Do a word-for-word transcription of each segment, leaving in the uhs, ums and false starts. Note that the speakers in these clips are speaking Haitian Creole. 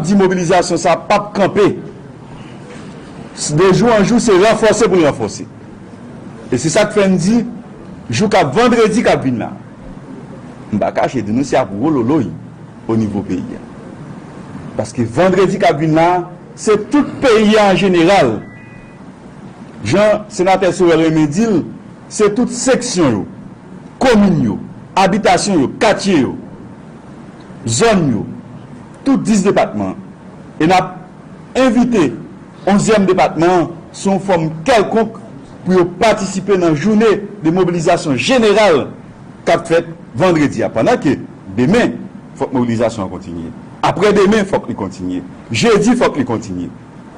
di mobilizasyon sa p ap kanpe. De jou an jou, se ranfòse pou l ranfòse. E se sa k fè n di, jou k ap vandredi k ap vin la, m pa kache di nou se ap wololoy o nivo peyi a. Paske vandredi k ap vin la, se tout peyi a an jeneral. Jan senatè Sorel renmen di l, se tout seksyon yo, komin yo, abitasyon yo, katye yo, zòn yo, tout dis depatman an. E n ap envite onzyèm depatman an sou yon fòm kèlkonk pou yo patisipe nan jounen de mobilizasyon jeneral k ap fèt vandredi a. Pandan ke demen, fòk mobilizasyon an kontinye. Aprè demen, fòk li kontinye. Jedi, fòk li kontinye.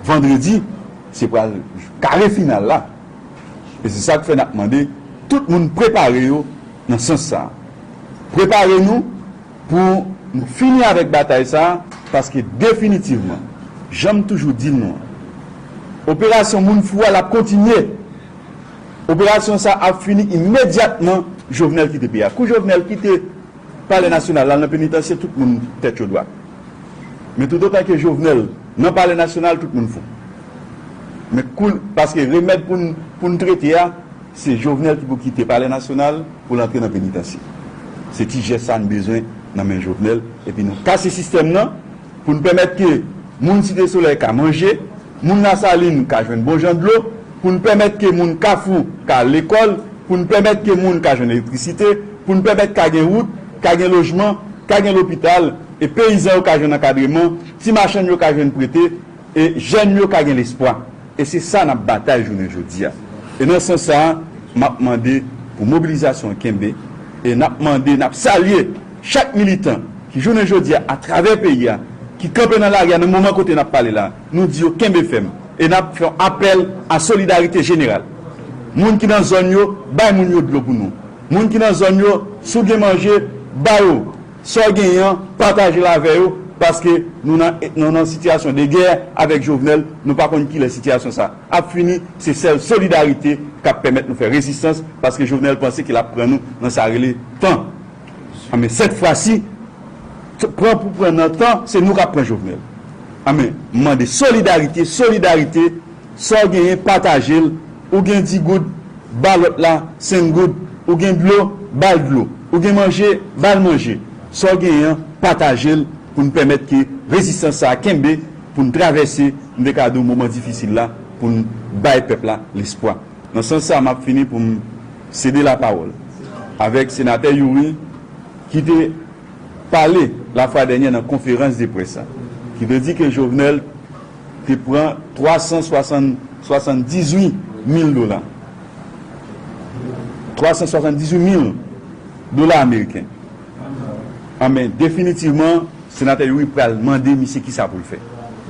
Vandredi, se pral kare final la. E se sa k fè n ap mande tout moun prepare yo nan sans sa a. Prepare nou pou nou fini avèk batay sa a, paske definitivman, jan m toujou di l nou an, operasyon Moun Fou a, l ap kontinye. Operasyon sa a ap fini imedyatman Jovenel kite peyi a. Kou Jovenel kite Palè Nasyonal, l al nan penitansye, tout moun tèt yo dwat. Men toutotan ke Jovenel nan Palè Nasyonal, tout moun fou. Men kou, paske remèd pou n, pou n trete a, se Jovenel ki pou kite Palè Nasyonal pou l antre nan penitansye. Se ti jès sa a n bezwen nan men Jovenel, epi nou kase sistèm nan pou n pèmèt ke moun Site Solèy ka manje, moun Lasalin ka jwenn bon jan dlo, pou n pèmèt ke moun Kafou ka al lekòl, pou n pèmèt ke moun ka jwenn elektrisite, pou n pèmèt ka gen wout, ka gen lojman, ka gen lopital, e peyizan yo ka jwenn ankadreman, ti machann yo ka jwenn prete, e jèn yo ka gen lespwa. E se sa n ap batay jounen jodi a. E nan sans sa a, m ap mande pou mobilizasyon an kenbe, e n ap mande, n ap salye chak militan ki jounen jodi a, atravè peyi a, ki kanpe nan lari a nan moman kote n ap pale la, nou di yo kenbe fèm. E n ap fè yon apèl a solidarite jeneral. Moun ki nan zòn yo, bay moun yo dlo pou nou. Moun ki nan zòn yo, si w gen manje, ba yo. Sa w genyen an, pataje l avè yo, paske nou nan, nou nan sitiyasyon de gè avèk Jovenel, nou pa konn kilè sitiyasyon sa ap fini, se sèl solidarite k ap pèmèt nou fè rezistans, paske Jovenel panse ke l ap pran nou nan sa rele tan. Anben, sèt fwa si, t-, pran pou pran nan tan, se nou k ap pran Jovenel. Anben, m mande solidarite, solidarite, sa w genyen, pataje l. Ou gen dis goud, ba lòt la senk goud. Ou gen dlo, ba l dlo. Ou gen manje, ba l manje. Sa w genyen an, pataje l pou n pèmèt ke rezistans sa a kenbe, pou n travèse, m te ka di w, moman difisil la, pou n bay pèp la lespwa. Nan sans sa, m ap fini pou m sede lapawòl avèk senatè Youri, ki te pale lafwa dènyè nan konferans de près la, ki te di ke Jovenel te pran twa san swasann, swasanndizuit mil dola. Twa san swasanndizwit mil dola ameriken. Anben, definitivman, senatè Youri pral mande misye kisa pou l fè.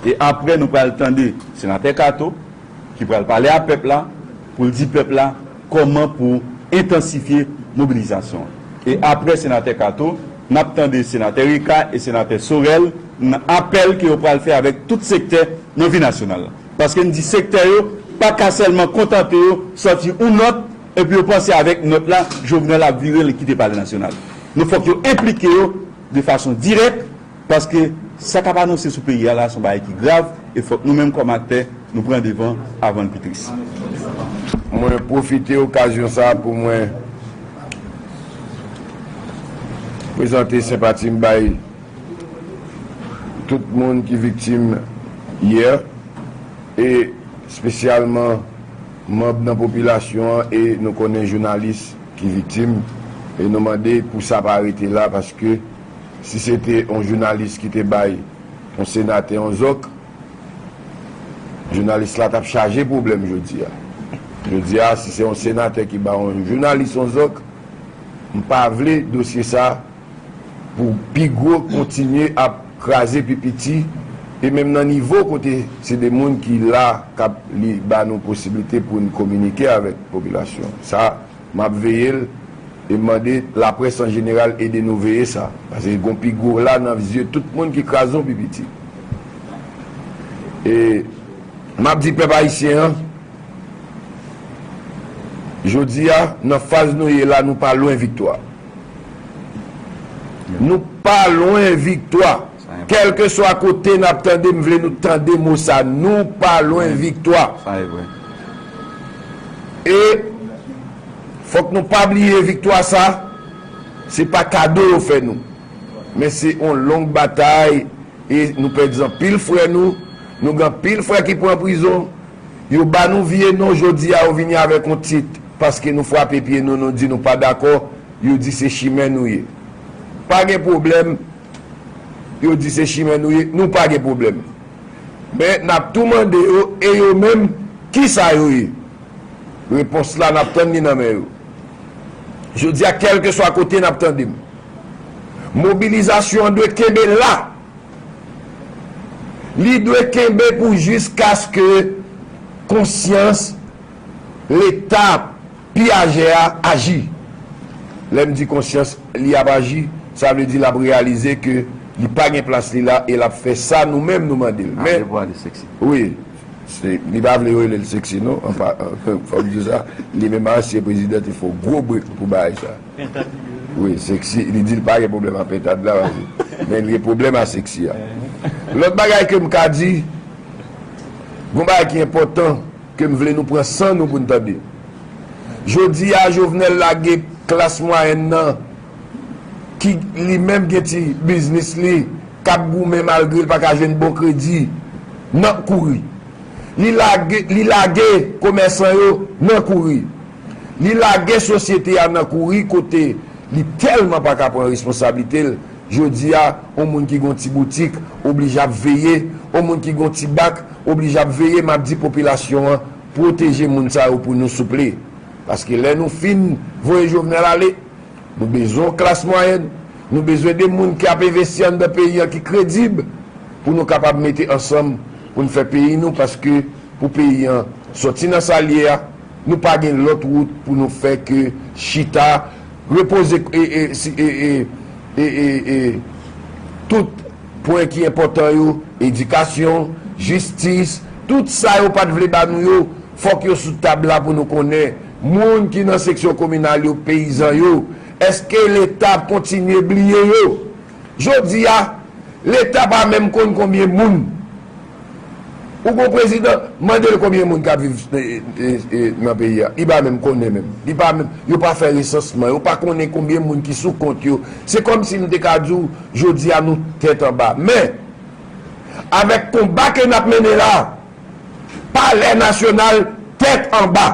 E aprè, nou pral tande senatè Kato, ki pral pale a pèp la, pou l di pèp la kòman pou entansifye mobilizasyon an. E aprè senatè Kato, n ap tande senatè Ricard e senatè Sorel nan apèl ke yo pral fè avèk tout sektè nan vi nasyonal la. Paske n di sektè yo pa ka sèlman kontante yo sòti yon nòt, epi yo panse avèk nòt la, Jovenel ap vire l kite Palè Nasyonal. Nou fòk yo enplike yo de fason dirèk, paske sa k ap anonse sou peyi a la, se yon bagay ki grav, e fòk nou menm kòm aktè, nou pran devan avan l pi tris. Mwen pwofite okazyon sa a pou mwen prezante senpati m bay tout moun ki viktim yè, e espesyalman manm nan popilasyon an, e nou konnen jounalis ki viktim, e nou mande pou sa pa rete la, paske si se te yon jounalis ki te bay yon senatè yon zòk, jounalis la t ap chaje pwoblèm jodi a. Jodi a, si se yon senatè ki ba yon jounalis yon zòk, m pa vle dosye sa pou pi gwo kontinye ap kraze pi piti, e menm nan nivo kote se de moun ki la, k ap li ba nou posiblite pou n kominike avèk popilasyon. Sa, m ap veye l e mande laprès an jeneral ede nou veye sa. Paske gon pi gwo la nan zye tout moun ki kraze yon pi piti. E m ap di pèp ayisyen an, jodi a, nan faz nou ye la, nou pa lwen viktwa. Nou pa lwen viktwa. Kèlkeswa kote n ap tande, m vle nou tande mo sa, nou pa lwen viktwa. Sa e vre. E fòk nou pa bliye viktwa sa, se pa kado yo fè nou. Men se yon long batay e nou pèdi anpil frè nou, nou gen anpil frè ki pran prizon. Yo ba nou vye non, jodi a yo vini avèk yon tit, paske nou frape pye nou, nou di nou pa dakò, yo di se chimè nou ye. Pa gen pwoblèm, yo di se chimè nou ye, nou pa gen pwoblèm. Men n ap tou mande yo, e yo menm, kisa yo ye? Repons la n ap tann li nan men yo. Jodi a, kèlkeswa kote n ap tande m, mobilizasyon an dwe kenbe la. Li dwe kenbe pou jiskaske konsyans Leta piyajè a aji. Lè m di konsyans li ap aji, sa vle di l ap reyalize ke li pa gen plas li la e l ap fè sa nou menm nou mande l. Men, wi, se, li pa vle yo rele l seksi non. Anpa, fò m di sa, li menm ansyen prezidan te fè yon gwo brek pou bagay sa. Wi, seksi, li di l pa gen pwoblèm a pentad la, men li gen pwoblèm a seksi a. Lòt bagay ke m ka di, gon bagay ki enpòtan, ke m vle nou pran san nou pou n tande. Jodi a, Jovenel lage klas mwayèn nan, ki li menm gen ti biznis li, k ap goumen malgre l pa ka jwenn bon kredi, nan kouri. Li lage, li lage komèsan yo nan kouri. Li lage sosyete a nan kouri kote li tèlman pa ka pran responsablite l. Jodi a, yon moun ki gon ti boutik, oblije ap veye, yon moun ki gon ti bak, oblije ap veye, m ap di popilasyon an, pwoteje moun sa yo pou nou souple. Paske lè nou fin voye Jovenel ale, nou bezwen yon klas mwayèn, nou bezwen de moun ki ap envesti anndan peyi an ki kredib, pou nou kapab mete ansanm, pou n fè peyi nou, paske pou peyi an sòti nan sa l ye a, nou pa gen lòt wout pou nou fè ke chita, repoze, e, e, si, e, e, e, e, e, tout pwen ki enpòtan yo, edikasyon, jistis, tout sa yo pa t vle ba nou yo, fòk yo sou tab la pou nou konnen moun ki nan seksyon kominal yo, peyizan yo, èske Leta ap kontinye bliye yo? Jodi a, Leta pa menm konn konbyen moun. Ou gon prezidan, mande l konbyen moun k ap viv, e, e, e, nan peyi a. Li pa menm konnen menm. Li pa menm, yo pa fè resansman, yo pa konnen konbyen moun ki sou kont yo. Se kòmsi m te ka di w, jodi a nou tèt anba. Men, avèk konba ke n ap mennen la, Palè Nasyonal tèt anba.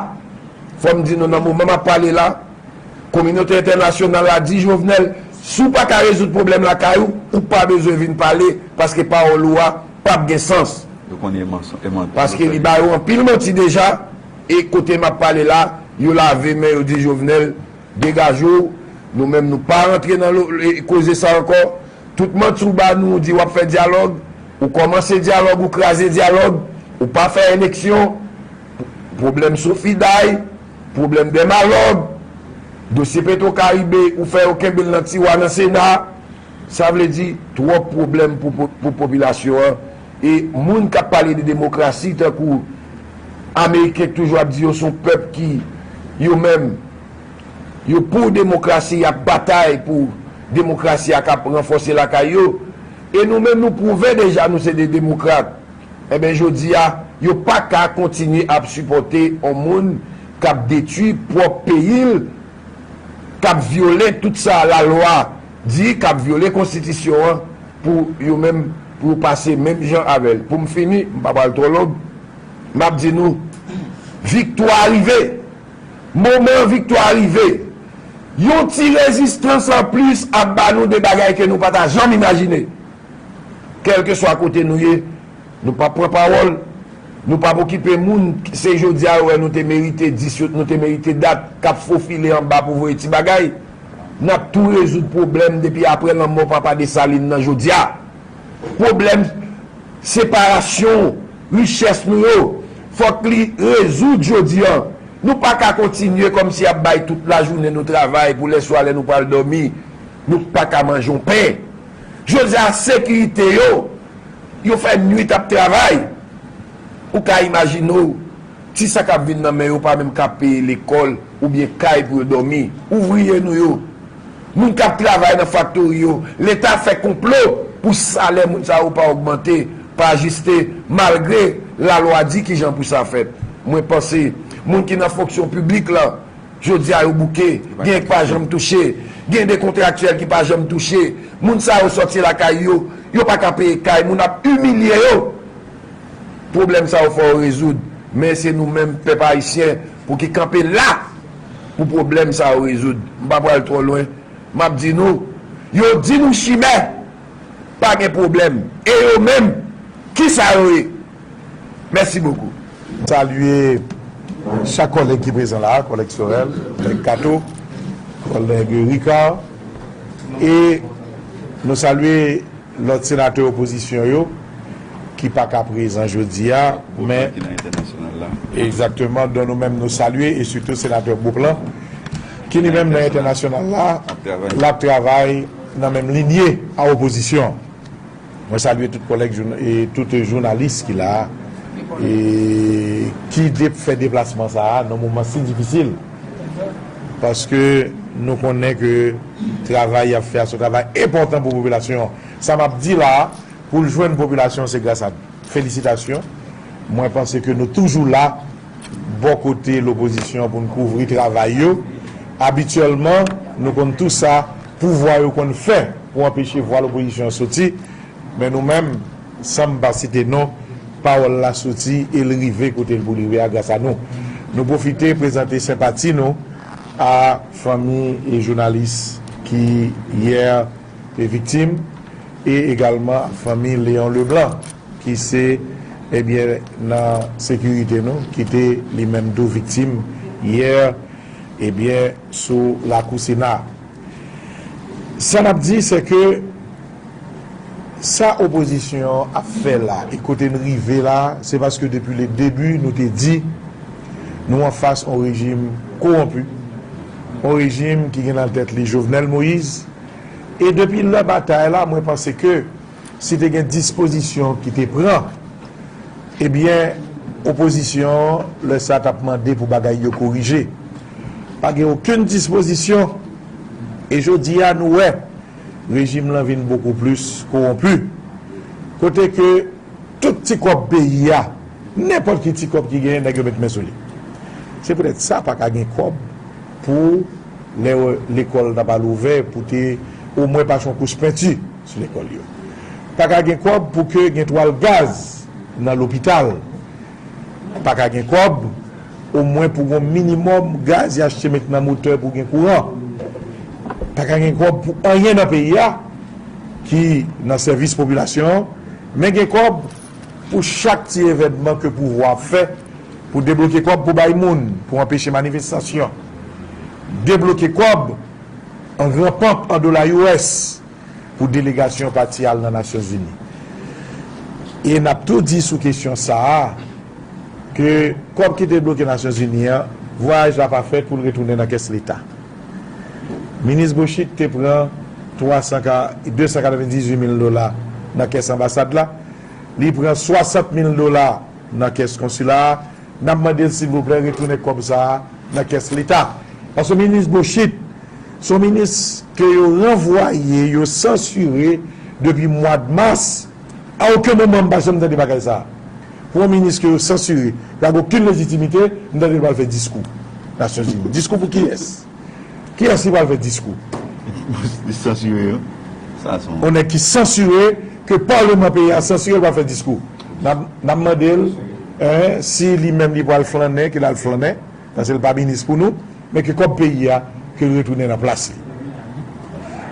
Fò m di nou, nan moman m ap pale la, kominote entènasyonal la di Jovenel, si w pa ka rezoud pwoblèm lakay ou, ou pa bezwen vin pale, paske pawòl ou a p ap gen sans. Yo konnen manson, e manti. Paske li ba yo anpil manti deja, e kote m ap pale la, yo lave men, yo di Jovenel, degaje w, nou menm nou pa rantre nan lo-, e, koze sa ankò. Tout manti w ba nou, ou di w ap fè dyalòg, ou kòmanse dyalòg, ou kraze dyalòg, ou pa fè eleksyon, pwoblèm Sofiday, pwoblèm Dèmalòg, dosye Petro Caribe, ou fè yo kenbe l nan tiwa nan Sena, sa vle di twòp pwoblèm pou, pou, pou popilasyon an. E moun k ap pale de demokrasi, tankou Ameriken k toujou ap di yo se yon pèp ki, yo menm, yo pou demokrasi, y ap batay pou demokrasi a k ap ranfòse lakay yo. E nou menm, nou pwouve deja nou se de demokrat. Enben, jodi a, yo pa ka kontinye ap sipòte yon moun k ap detwi pwòp peyi l, k ap vyole tout sa lalwa di, k ap vyole konstitisyon an, pou yo menm, pou yo pase menm jan avè l. Pou m fini, m pa pral twò long, m ap di nou, viktwa rive. Moman viktwa rive. Yon ti rezistans anplis ap ba nou de bagay ke nou pa ta janm imajine. Kèlkeswa kote nou ye, nou p ap pran pawòl, nou p ap okipe moun, se jodi a yo wè nou te merite dis yo, nou te merite dat, k ap fofile anba pou voye ti bagay. N ap tou rezoud pwoblèm depi apre lanmò Papa Desalin nan jodi a. Pwoblèm separasyon richès nou yo, fòk li rezoud jodi a. Nou pa ka kontinye kòmsi y ap bay tout lajounen nou travay pou lèswa lè nou pral dòmi, nou pa ka manje yon pen. Jodi a, sekirite yo, yo fè nwit ap travay. Ou ka imajine w, ti sa k ap vin nan men yo pa menm ka peye lekòl oubyen kay pou yo dòmi. Ouvriye nou yo, moun k ap travay nan faktori yo, Leta fè konplo pou salè moun sa yo pa ogmante, pa ajiste, malgre lalwa di kijan pou sa fèt. Mwen panse, moun ki nan fonksyon piblik la, jodi a yo bouke, gen ki pa janm touche, gen de kontraktyèl ki pa janm touche. Moun sa yo sòti lakay yo, yo pa ka peye kay, moun ap imilye yo. Pwoblèm sa yo fò yo rezoud, men se nou menm pèp ayisyen pou ki kanpe la pou pwoblèm sa yo rezoud. M pa pral twò lwen, m ap di nou, yo di nou chimè pa gen pwoblèm, e yo menm, kisa yo ye? Mèsi bokou. Salye chak kòlèg ki prezan la, kòlèg Sorel, kòlèg Kato, kòlèg Ricard, e nou salye lòt senatè opozisyon yo ki pa ka prezan jodi a, men egzakteman, donk nou menm nou salye, e sitou senatè Beauplan, ki li menm nan entènasyonal la, l ap travay nan menm linye a opozisyon. Mwen salye tout kòlèg, e tout jounalis ki la, e ki de, fè deplasman sa a nan moman si difisil. Paske nou konnen ke travay y ap fè a se yon travay enpòtan pou popilasyon an. Sa m ap di la a, pou l jwenn popilasyon, se gras a felisitasyon. Mwen panse ke nou toujou la bò kote lopozisyon pou n kouvri travay yo. Abityèlman, nou konn tou sa pouvwa yo konn fè pou anpeche vwa lopozisyon an soti. Men nou menm, san m pa site non, pawòl la soti e l rive kote l pou l rive a gras a nou. Nou pwofite prezante senpati nou a fanmi e jounalis ki yè te viktim, e egalman fanmi Léon Leblanc, ki se, ebyen, nan sekirite nou, ki te li menm tou viktim yè, ebyen, sou lakou Sena. Sa n ap di, se ke sa opozisyon an ap fè la, e kote n rive la, se paske depi le debi, nou te di, nou anfas yon rejim kowonpi, yon rejim ki gen nan tèt li Jovenel Moïse, e depi lè batay la, mwen panse ke si te gen dispozisyon ki te pran, ebyen, opozisyon an, lè sa, t ap mande pou bagay yo korije. Pa gen okenn dispozisyon. E jodi a, nou wè, rejim lan vin bokou plis kowonpi. Kote ke tout ti kòb peyi a, nenpòt ki ti kòb ki genyen, nèg yo met men sou li. Se poutèt sa pa ka gen kòb pou lè lekòl ta pral ouvè, pou te omwen pase yon kouch penti sou lekòl yo. Pa ka gen kòb pou ke gen twal gaz nan lopital. Pa ka gen kòb, omwen pou gon minimòm gaz y achte met nan motè pou gen kouran. Pa ka gen kòb pou anyen nan peyi a ki nan sèvis popilasyon an, men gen kòb pou chak ti evènman ke pouvwa ap fè, pou debloke kòb pou bay moun, pou anpeche manifestasyon, debloke kòb an gran ponp an dola U S pou delegasyon pati al nan Nasyonzini. E n ap tou di sou kesyon sa a, ke kòb ki te bloke Nasyonzini an, vwayaj la pa fèt pou l retounen nan kès Leta. Minis Bochit te pran twa san ka, de san katrevendizuit mil dola nan kès anbasad la, li pran swasant mil dola nan kès konsila a, n ap mande l, silvouplè, retounen kòb sa a nan kès Leta. Paske minis Bochit, se yon minis ke yo ranvwaye, yo sansire depi mwa mas. A okenn moman, m pa janm tande bagay sa a. Pou yon minis ke yo sansire, ki pa gen okenn lejitimite, m tande l pral fè diskou Nasyonzini. Diskou pou kiyès? Kiyès li pral fè diskou? Li sansire yo. Sa se yon... Yon nèg ki sansire, ke palman peyi a sansire, l pral fè diskou. N ap, n ap mande l, en, si li menm li pral flannen, ke l al flannen, paske l pa minis pou nou, men ke kòb peyi a, ke l retounen nan plas li.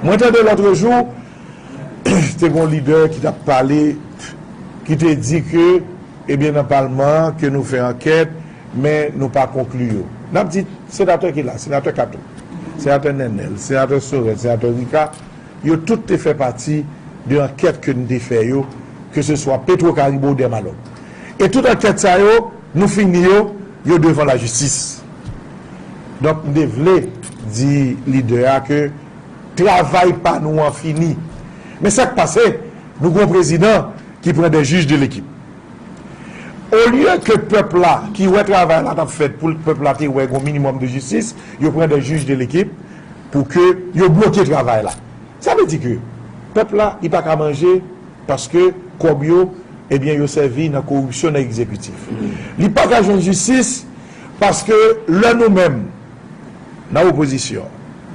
Mwen tande lòtrejou, te gen yon lidè ki t ap pale, ki te di ke, ebyen, nan palman an, ke nou fè ankèt, men nou pa konkli yo. N ap di, senatè ki la, senatè Kato, senatè Nènèl, senatè Sorèl, senatè Rika, yo tout te fè pati de ankèt ke n te fè yo, ke se swa Petro Caribe ou Dermalog. E tout ankèt sa yo, nou fini yo, yo devan lajistis. Donk, m te vle di lidè a ke travay pa nou an fini. Men sa k pase, nou gen yon prezidan ki pran des juges de l'équipe. Olye ke pèp la, ki wè travay la t ap fèt pou pèp la te wè gon minimòm de jistis, yo pran des juges de l'équipe pou ke yo bloke travay la. Sa vle di ke pèp la, li pa ka manje paske kòb yo, ebyen, yo sèvi nan koripsyon nan egzekitif. Li pa ka jwenn jistis paske lè nou menm, nan opozisyon,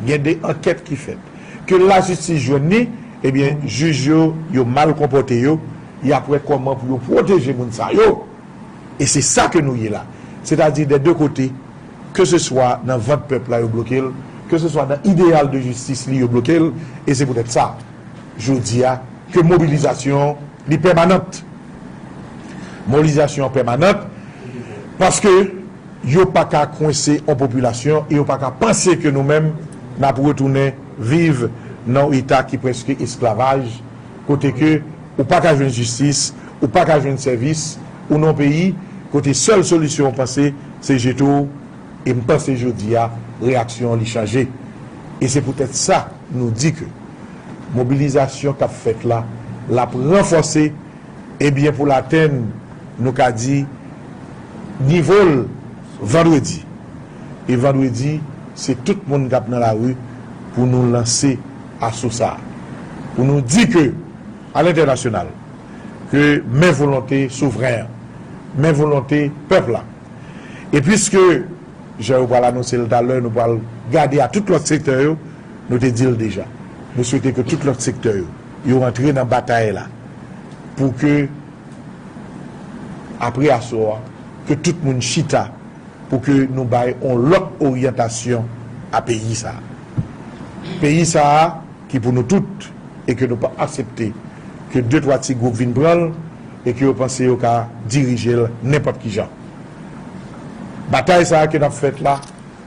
gen de ankèt ki fèt, ke lajistis jwenn li, ebyen, jij yo, yo mal konpòte yo, y ap wè kòman pou yo pwoteje moun sa yo. E se sa ke nou ye la. Sètadi dè de kote, ke se swa nan vant pèp la yo bloke l, ke se swa nan ideyal de jistis li yo bloke l, e se poutèt sa, jodi a, ke mobilizasyon li pèmanant. Mobilizasyon an pèmanant, paske yo pa ka kwense yon popilasyon e yo pa ka panse ke nou menm n ap retounen viv nan yon eta ki prèske esklavaj, kote ke ou pa ka jwenn jistis, ou pa ka jwenn sèvis, ou nan yon peyi kote sèl solisyon ou panse se jete w, e m panse jodi a, reyaksyon an li chanje. E se poutèt sa nou di ke mobilizasyon k ap fèt la, l ap ranfòse, ebyen, pou l atenn, nou ka di, nivo l vandredi. E vandredi, se tout moun k ap nan lari pou nou lanse aso sa a. Pou nou di ke, a lentènasyonal, ke men volonte souvren an, men volonte pèp la. E piske, jan yo pral anonse l talè, nou pral gade a tout lòt sektè yo, nou te di l deja. Nou swete ke tout lòt sektè yo, yo rantre nan batay la. Pou ke, apre aswè a, ke tout moun chita, pou ke nou bay yon lòt oryantasyon a peyi sa a. Peyi sa a, ki pou nou tout, e ke nou pa aksepte ke de twa ti gwoup vin pran l, e ke yo panse yo ka dirije l nenpòt ki jan. Batay sa a ke n ap fèt la,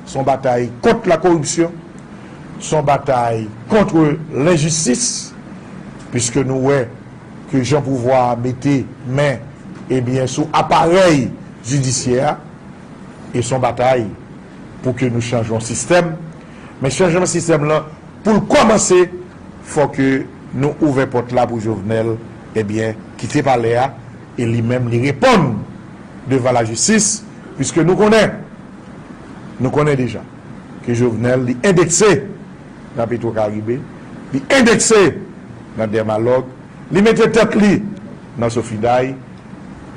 se yon batay kont la koripsyon, se yon batay kont lenjistis, piske nou wè ke jan pouvwa a mete men, ebyen, sou aparèy jidisyè a, e se yon batay pou ke nou chanje yon sistèm. Men chanjman sistèm lan, pou l kòmanse, fò ke nou ouvè pòt la pou Jovenel, ebyen, kite palè a, e li menm li reponn devan lajistis, piske nou konnen, nou konnen deja ke Jovenel li endekse nan Petro Caribe, li endekse nan Dermalog, li mete tèt li nan Sofiday,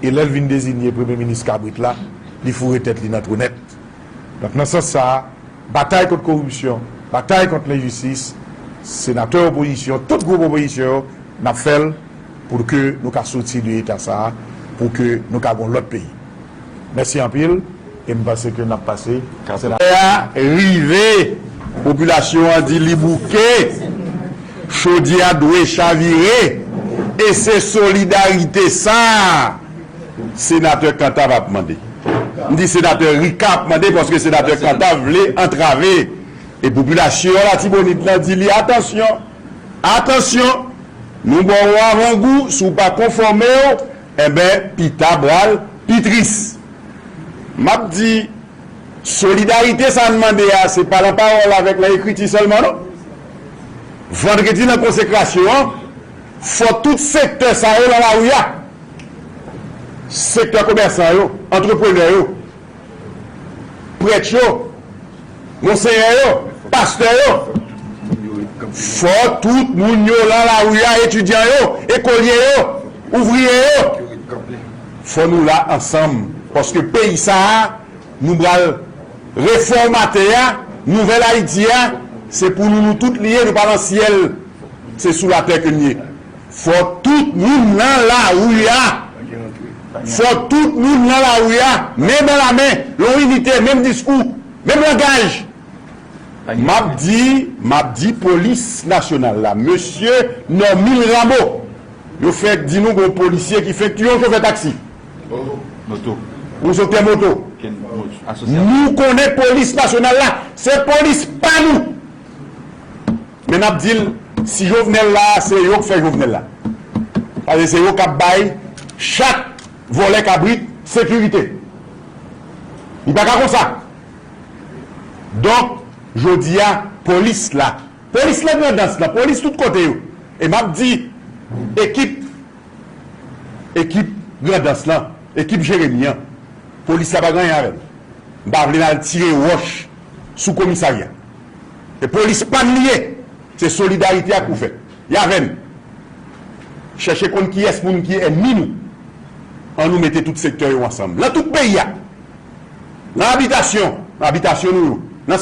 e lè l vin deziye premye minis kabrit la, li foure tèt li nan twonèt. Donk, nan sans sa a, batay kont koripsyon, batay kont lenjistis, senatè opozisyon, tout gwoup opozisyon yo, n ap fè l pou ke nou ka soti de eta sa a, pou ke nou ka gen yon lòt peyi. Mèsi anpil, e m panse ke n ap pase. Lè a rive, popilasyon an di li bouke, chodyè a dwe chavire, e se solidarite sa a Senatè Cantave ap mande. M di Senatè Ricard ap mande paske Senatè Cantave vle antrave. E popilasyon Latibonit lan di li, atansyon, atansyon, nou ba w avangou, si w pa konfòme w, enben, pita pral pi tris. M ap di, solidarite sa n mande a, se pa nan pawòl avèk nan ekriti sèlman, non. Vandredi nan konsekrasyon an, fò tout sektè sa yo nan lari a. Sektè komèsan yo, antreprenè yo, prèt yo, monsenyè yo, pastè yo. Fò tout moun yo nan lari a, etidyan yo, ekolye yo, ouvriye yo. Fò nou la ansanm, paske peyi sa a, nou pral refòmate a, nouvèl Ayiti a, se pou nou, nou tout li ye, nou pa nan syèl, se sou latè ke n ye. Fò tout moun nan lari a. Fò tout moun nan lari a, men nan la men, yon inite, menm diskou, menm langaj. M ap di, m ap di polis nasyonal la, mesye Normil Rameau, yo fèk di nou gon polisye ki fèk tiye yon chofè taksi. Moto. Yon chofè moto. Ken moto? Asosyasyon. Nou konnen polis nasyonal la, se polis pa nou. Men n ap di l, si Jovenel la, se yo k fè Jovenel la. Paske se yo k ap bay chak vòlè kabrit sekirite. Li pa ka konsa. Donk, jodi a, polis la, polis nan Grandans lan, polis tout kote yo. E m ap di, ekip, ekip Grandans lan, ekip Jeremi an, polis la pa gen anyen avè l. M pa vle n al tire wòch sou komisarya. E polis pa n li ye. Se solidarite ak ou fèt. Y avè n. Chèche konn kiyès moun ki ènmi nou. An nou mete tout sektè yo ansanm. Nan tout peyi a. Nan abitasyon, nan abitasyon nou yo.